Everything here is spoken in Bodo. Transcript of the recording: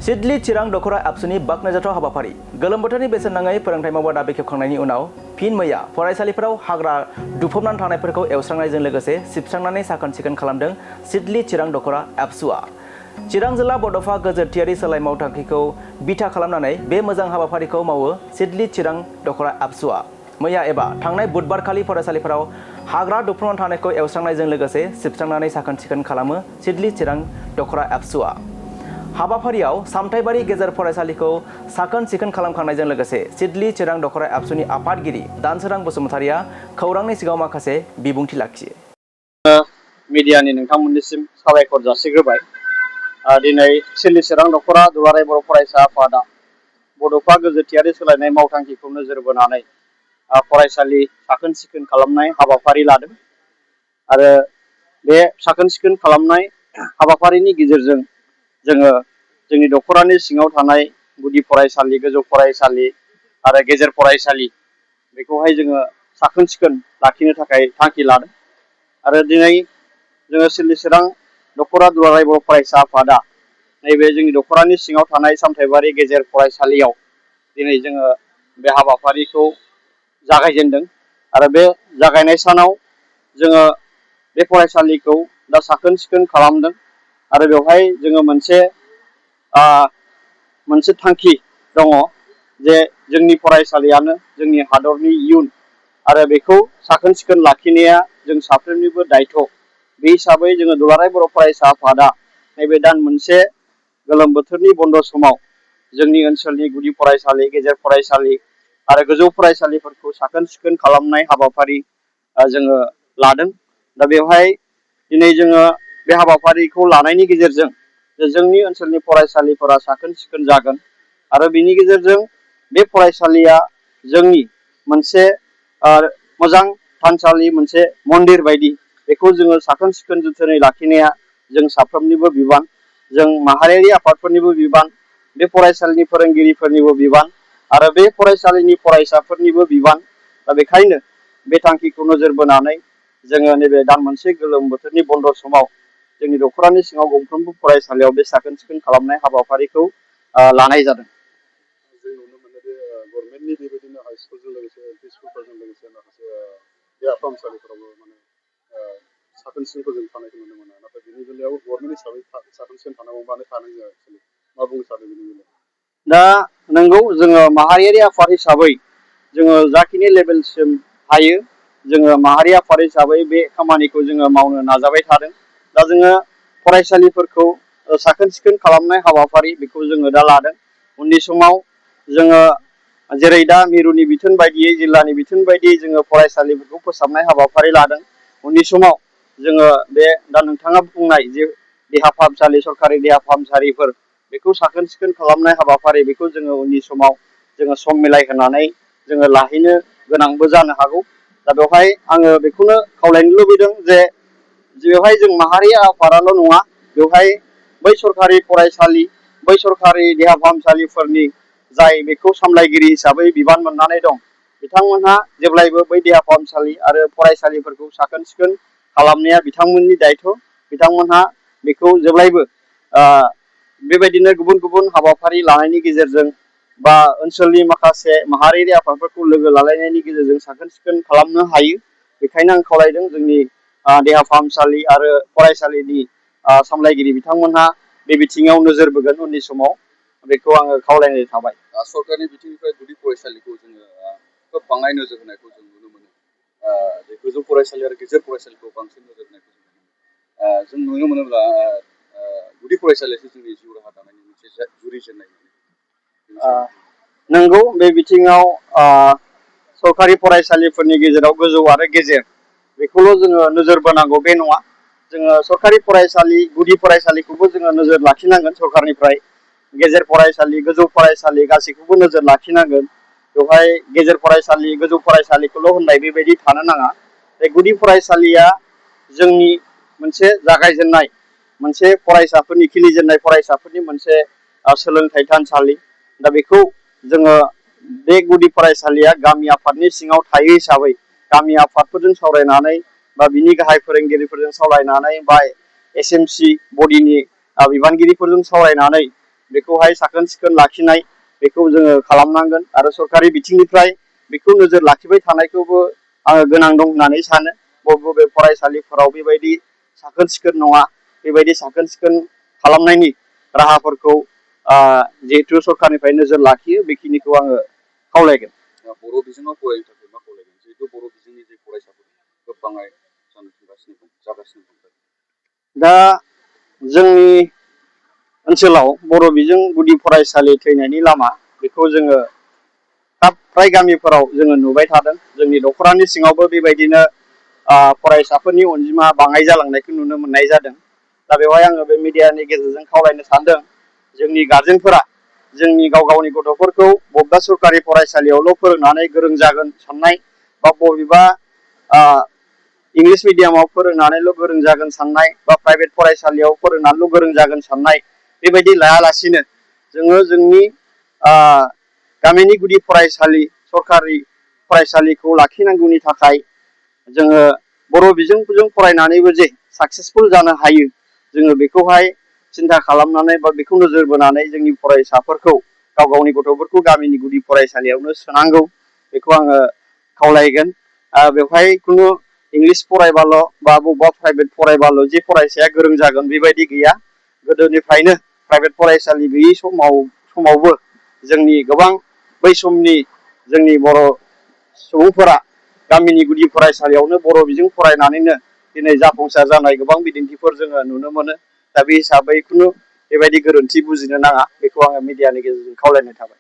सिडली चिरां दखरा एबसुनि बाखनायजाथाव हाबाफारि गोलोम बोथोरनि बेसेन नाङै फोरोंथाय मावबादा बेखेवखांनायनि उनाव फिन मैया फरायसालिफोराव हाग्रा दुफबनानै थानायफोरखौ एवस्रांनायजों लोगोसे सिबस्रांनानै साखोन सिखोन खालामदों सिडली चिरां दखरा एबसुआ। चिरां जिल्ला बड'फा गोजोरथियारि सोलाय मावथांखिखौ बिथा खालामनानै बे मोजां हाबाफारिखौ मावो सिडली चिरां दखरा एबसुआ। मैया एबा थांनाय बुधबारखालि फरायसालिफोराव हाग्रा दुफबनानै थानायखौ एवस्रांनायजों लोगोसे सिबस्रांनानै साखोन सिखोन खालामो सिडली चिरां दखरा एबसुआ। हाबाफारियाव सामथाइबारि गेजेर फरायसालिखौ साखोन सिखोन खालामखांनायजों लोगोसे सिडली चिरां दखरा एबसुनि आफादगिरि दानसोरां बसुमतारिया खौरांनि सिगाङाव माखासे बिबुंथि लाखियो। मिडियानि नोंथांमोननिसिम साबायखर जासिग्रोबाय। दिनै सिडली चिरां दखरा दुलाराय बर' फरायसा आफादा बड'फा गोजोरथियारि सोलायनाय मावथांखिखौ नोजोर बोनानै फरायसालि साखोन सिखोन खालामनाय हाबाफारि लादों आरो बे साखोन सिखोन खालामनाय हाबाफारिनि गेजेरजों जोङो जोंनि दखरानि सिङाव थानाय गुदि फरायसालि, गोजौ फरायसालि आरो गेजेर फरायसालि बेखौहाय जोङो साखोन सिखोन लाखिनो थाखाय थांखि लादों आरो दिनै जोङो सिडली चिरां दखरा दुलाराय बर' फरायसा आफादा नैबे जोंनि दखरानि सिङाव थानाय सामथाइबारि गेजेर फरायसालियाव दिनै जोङो बे हाबाफारिखौ जागायजेनदों आरो बे जागायनाय सानाव जोङो बे फरायसालिखौ दा साखोन सिखोन खालामदों आरो बेवहाय जोङो मोनसे थांखि दङ जे जोंनि फरायसालियानो जोंनि हादरनि इयुन आरो बेखौ साखोन सिखोन लाखिनाया जों साफ्रोमनिबो दायथ'। बे हिसाबै जोङो दुलाराय बर' फरायसा आफादा नैबे दान मोनसे गोलोम बोथोरनि बन्द' समाव जोंनि ओनसोलनि गुदि फरायसालि, गेजेर फरायसालि आरो गोजौ फरायसालिफोरखौ साखोन सिखोन खालामनाय हाबाफारि जोङो लादों। दा बेवहाय दिनै जोङो बे हाबाफारिखौ लानायनि गेजेरजों जोंनि ओनसोलनि फरायसालिफोरा साखोन सिखोन जागोन आरो बिनि गेजेरजों बे फरायसालिया जोंनि मोनसे मोजां थानसालि, मोनसे मन्दिर बायदि बेखौ जोङो साखोन सिखोन जोथोनै लाखिनाया जों साफ्रोमनिबो बिबान, जों माहारियारि आफादफोरनिबो बिबान, बे फरायसालिनि फोरोंगिरिफोरनिबो बिबान आरो बे फरायसालिनि फरायसाफोरनिबो बिबान। दा बेखायनो बे थांखिखौ नोजोर बोनानै जोङो नैबे दान मोनसे गोलोम बोथोरनि बन्द' समाव जोंनि दखरानि सिङाव गंफ्रोमबो फरायसालियाव बे साखोन सिखोन खालामनाय हाबाफारिखौ लानाय जादों। जों नुनो मोनो जे गभर्नमेन्टनि बेबायदिनो हाइ स्कुलजों लोगोसे एलपि स्कुलफोरजों लोगोसे माखासे देहा फाहामसालिफोरावबो साखोन सिखोनखौ जों थानायखौ नुनो मोनो। नाथाय बेनि बेलायाव गभर्नमेन्ट हिसाबै साखोन सिखोन थानांगौ मानो थानो जोङो मा बुंनो सानो बेनि बेलायाव? दा नंगौ, जोङो माहारियारि आफाद हिसाबै जोङो जाखिनि लेभेलसिम हायो जोङो माहारि आफाद हिसाबै बे खामानिखौ जोङो मावनो नाजाबाय थादों। दा जोङो फरायसालिफोरखौ साखोन सिखोन खालामनाय हाबाफारि बेखौ जोङो दा लादों। उननि समाव जोङो जेरै दा मिरुनि बिथोन बायदियै, जिल्लानि बिथोन बायदियै जोङो फरायसालिफोरखौ फोसाबनाय हाबाफारि लादों। उननि समाव जोङो बे दा नोंथाङा बुंनाय जे देहा फाहामसालि, सरकारि देहा फाहामसालिफोर बेखौ साखोन सिखोन खालामनाय हाबाफारि बेखौ जोङो उननि समाव जोङो सम मिलायहोनानै जोङो लाहैनो गोनांबो जानो हागौ। दा बेवहाय आङो बेखौनो खावलायनो लुबैदों जे बेवहाय जों माहारि आफादाल' नङा, बेवहाय बै सरकारि फरायसालि, बै सरकारि देहा फाहामसालिफोरनि जाय बेखौ सामलायगिरि हिसाबै बिबान मोननानै दं बिथांमोनहा जेब्लायबो बै देहा फाहामसालि आरो फरायसालिफोरखौ साखोन सिखोन खालामनाया बिथांमोननि दायथ'। बिथांमोनहा बेखौ जेब्लायबो बेबायदिनो गुबुन गुबुन हाबाफारि लानायनि गेजेरजों बा ओनसोलनि माखासे माहारियारि आफादफोरखौ लोगो लालायनायनि गेजेरजों साखोन सिखोन खालामनो हायो। बेखायनो आं खावलायदों जोंनि देहा फाहामसालि आरो फरायसालिनि सामलायगिरि बिथांमोनहा बे बिथिङाव नोजोर बोगोन उननि समाव, बेखौ आङो खावलायनाय थाबाय। सरकारनि बिथिंनिफ्राय गुदि फरायसालिखौ जोङो खोब बाङाय नोजोर होनायखौ जों नुनो मोनो। गोजौ फरायसालि आरो गेजेर फरायसालिखौ बांसिन नोजोर होनायखौ जों नुनो मोनोब्ला गुदि फरायसालियासो जोंनि जिउ राहा दानायनि मोनसे जुरिजेननाय। नंगौ, बे बिथिङाव सरकारि फरायसालिफोरनि गेजेराव गोजौ आरो गेजेर बेखौल' जोङो नोजोर बोनांगौ बे नङा। जोङो सरकारि फरायसालि, गुदि फरायसालिखौबो जोङो नोजोर लाखिनांगोन सरकारनिफ्राय। गेजेर फरायसालि, गोजौ फरायसालि गासैखौबो नोजोर लाखिनांगोन। बेवहाय गेजेर फरायसालि, गोजौ फरायसालिखौल' होननाय बेबायदि थानो नाङा। बे गुदि फरायसालिया जोंनि मोनसे जागायजेननाय, मोनसे फरायसाफोरनि खिलिजेननाय फरायसाफोरनि मोनसे सोलोंथाइ थानसालि। दा बेखौ जोङो बे गुदि फरायसालिया गामि आफादनि सिङाव थायो हिसाबै गामि आफादफोरजों सावरायनानै बा बिनि गाहाय फोरोंगिरिफोरजों सावरायनानै बा SMC बडिनि बिबानगिरिफोरजों सावरायनानै बेखौहाय साखोन सिखोन लाखिनाय बेखौ जोङो खालामनांगोन आरो सरकारि बिथिंनिफ्राय बेखौ नोजोर लाखिबाय थानायखौबो आङो गोनां दं होननानै सानो। बबे फरायसालिफोराव बेबायदि साखोन सिखोन नङा बेबायदि साखोन सिखोन खालामनायनि राहाफोरखौ जिहेथु सरकारनिफ्राय नोजोर लाखियो बेखिनिखौ आङो खावलायगोन। बर' बिजोङाव फरायनो थाखाय मा खावलायगोन जिहेतु बर' बिजोंनि जे फरायसाफोर गोबाङै जागासिनो दं। दा जोंनि ओनसोलाव बर' बिजों गुदि फरायसालि थैनायनि लामा बेखौ जोङो फ्राय गामिफोराव जोङो नुबाय थादों। जोंनि दख'रानि सिङावबो बेबायदिनो फरायसाफोरनि अनजिमा बाङाय जालांनायखौ नुनो मोननाय जादों। दा बेवहाय आङो बे मिडियानि गेजेरजों खावलायनो सानदों जोंनि गारजेनफोरा जोंनि गाव गावनि गथ'फोरखौ बबेबा सरकारि फरायसालियावल' फोरोंनानै गोरों जागोन साननाय बा बबेबा इंलिस मिडियामाव फोरोंनानैल' गोरों जागोन साननाय बा प्राइभेट फरायसालियाव फोरोंनानैल' गोरों जागोन साननाय बेबायदि लायालासिनो जोङो जोंनि गामिनि गुदि फरायसालि सरकारि फरायसालिखौ लाखिनांगौनि थाखाय जोङो बर' बिजोंजों फरायनानैबो जे साक्सेसफुल जानो हायो जोङो बेखौहाय सिन्था खालामनानै बा बेखौ नोजोर बोनानै जोंनि फरायसाफोरखौ गाव गावनि गथ'फोरखौ गामिनि गुदि फरायसालियावनो सोनांगौ बेखौ आङो खावलायगोन। बेवहाय खुनु इंलिस फरायबाल' बा बबेबा प्राइभेट फरायबाल' जे फरायसाया गोरों जागोन बेबायदि गैया। गोदोनिफ्रायनो प्राइभेट फरायसालि गैयै समावबो जोंनि गोबां बै समनि जोंनि बर' सुबुंफोरा गामिनि गुदि फरायसालियावनो बर' बिजों फरायनानैनो दिनै जाफुंसार जानाय गोबां बिदिन्थिफोर जोङो नुनो मोनो। दा बे हिसाबै खुनु बेबायदि गोरोन्थि बुजिनो नाङा बेखौ आङो मिडियानि गेजेरजों खावलायनाय थाबाय।